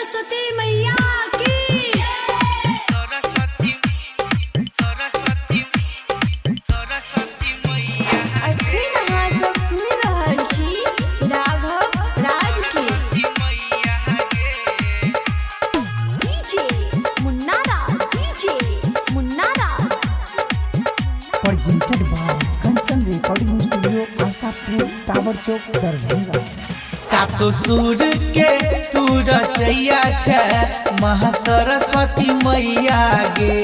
सरस्वती मैया की। सरस्वती, सरस्वती, सरस्वती मैया। अखन अहाँ सब सुनि रहल छी राघव राज के। मैया गे। DJ Munna Raj, DJ Munna Raj. Presented by Kanchan Recording Studio, Asapur, Tower Chowk, Darbhanga. सातो सुर के तू रचैया छै महासरस्वती मैया गे।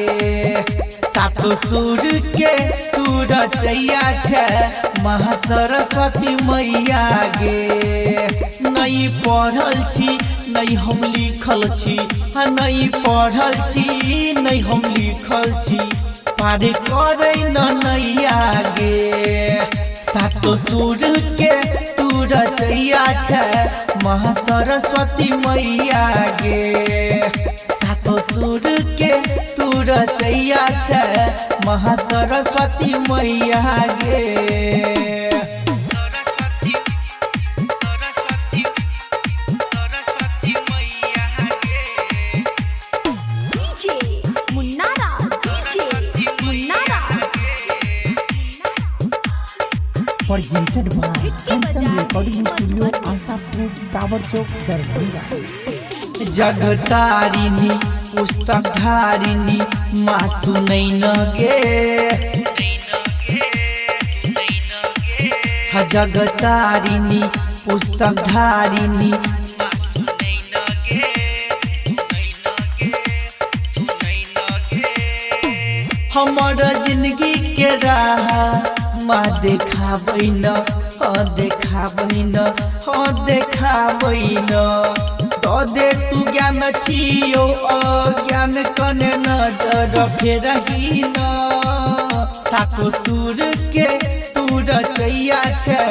सातो सुर के तू रचैया छै महासरस्वती मैया गे। नहीं पढ़ल छी, नहीं हम लिखल छी, आ नहीं पढ़ल छी, नहीं हम लिखल छी, पार करै न नैया गे। सातो सुर के तू रचैया छै महासरस्वती मैया गे। सातो सुर के तू रचैया छै महासरस्वती मैया गे। सरस्वती, सरस्वती, सरस्वती मैया गे। DJ Munna Raj, DJ Munna Raj. Presented by Kanchan Recording Studio, Asapur, Tower Chowk, Darbhanga. Jagtarini पुस्तक धारिणी माँ सुनै न गे। हा जगतारिणी पुस्तक धारिणी माँ सुनै न गे, सुनै न गे, सुनै न गे। हमर जिंदगी के राह माँ देखाबै न, हाँ देखाबै न, हाँ देखाबै न। दऽ दे तू ज्ञान छियौ अज्ञान, कने नजर फेरही न। सातो सुर के तू रचैया छै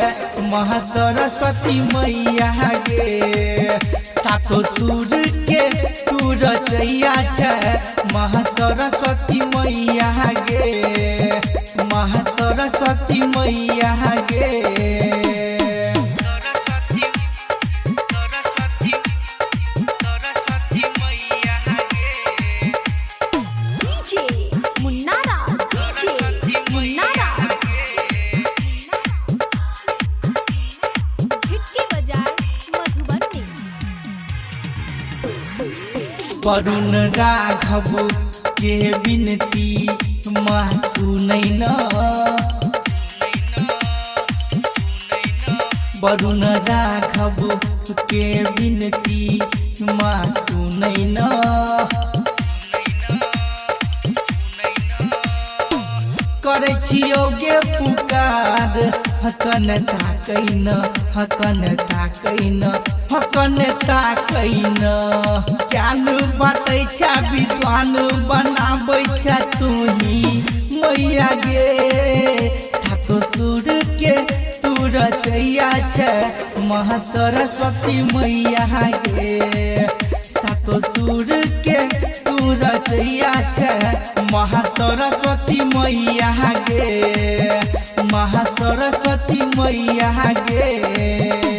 महासरस्वती मैया गे। सातो सुर के तू रचैया छै महासरस्वती मैया गे, महासरस्वती मैया गे। सरस्वती, सरस्वती, सरस्वती मैया गे। DJ Munna Raj, DJ Munna Raj. Jhitki Bazar, Madhubani. Varun Raghav के विनती माँ सुनै न। वरुण राघव के विनती माँ सुनै न। करै छियौ गे पुकार, हकन ताकै न, हकन ताकै न, हकन ताकै न। ज्ञान बाटै छ विद्वान बनाबै छ तुही मैया गे। सातो सुर के तू रचैया छै महासरस्वती मैया गे। सातो सुर के तू रचैया छै महासरस्वती मैया गे, महासरस्वती मैया गे।